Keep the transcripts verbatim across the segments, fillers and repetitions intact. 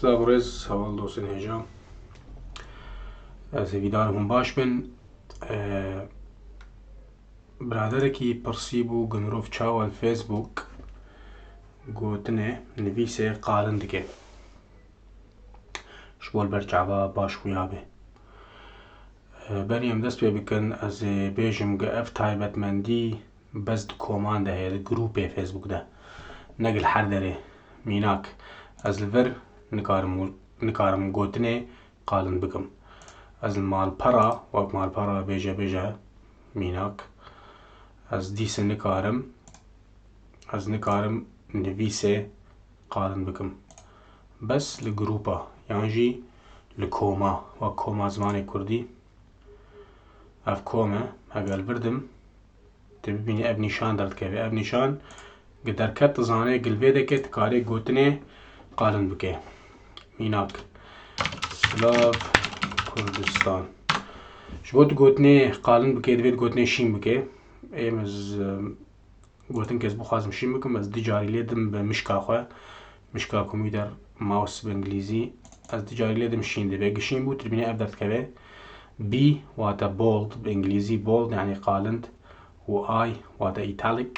Silav û rêz, heval dostên hêja. Ez hêvîdar im hûn baş bin. Ee, biraderekî pirsî bû, gunirov çawa li Facebook gotinê, nivîsê qalin dike. Ji bo li ber çava baş xuya be. Ee, berî em dest pê bikin, ez ê bêjim ku ev taybetmendî bes di koman de heye, di grûpê Facebook de. Ne li her derê. Mînak, ez li vir nikarim, nikarim gotinê qalin bikim. Ez li malpera, wek malpera bêje bêje, mînak, ez dîse nikarim, ez nikarim nivîsê qalin bikim. Bes li grûpa, yan jî li koma, wek koma zimanê kurdî. Ev kom e, heger li vir dim, tu bibînî ev nîşan derdikeve. Ev nîşan gi derket dizane, gi li vê deke tu karê gotinê qalin bike. Mînak, Silav Kurdistan. Ji bo tu gotinê qalin bike, divê tu gotinê şîn bike. Êm ez, em, gotin kes bixwazim şîn bikim, ez du carî lê dim bi mişka xwe. Mişka komputer, mouse bi îngilîzî. Ez du carî lê dim şîn dibe. Gi şîn bû, tu dibînî ev derdikeve. B wate bold, bi îngilîzî bold, yanî qalind, û I wate italic,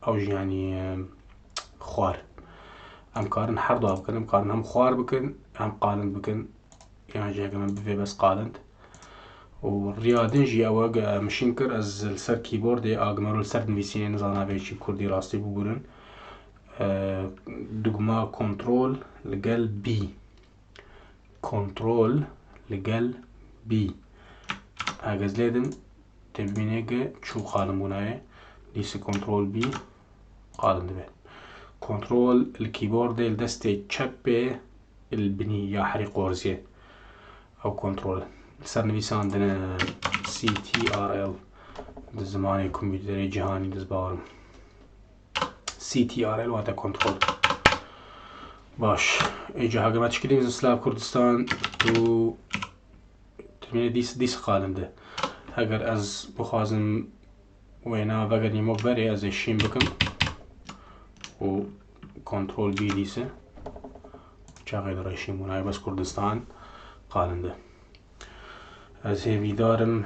ew jî yanî, em, xwar. Em karin her dua bikin, em karin hem xwar bikin, hem qalind bikin. Yan jî heke me bivê bes qalind. Û riya din jî ew e, em şîn kir, ez li ser keyboardê agmero li ser nivîsînê, nizana vê çî bi kurdî rastî bibûrin. Ee, dugma kontrol li gel B. Kontrol li gel B. Heger ez lê dim, tê bibînê ku çû qalin bûnayê. Dîse kontrol B qalin dibe. Kontrol li keyboardê li destê çepê li binî ya herî qorziyê. Ew kontrol. Li ser nivîsandine C T R L di zimanê kompûterê cîhanî, ez bawer im. C T R L wate kontrol. Baş. Êca hege me tişkî dî, Silav Kurdistan, tu, tu dibînî dîs, dîs qalin de. Heger ez bixwazim wêna vegerînim wek berê, ez ê şîn bikim û kontrol B dîse. Çaxê de re şîn bûnayê, bes Kurdistan qalin de. Ez hêvîdar im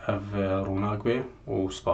ev rûnak be û spas.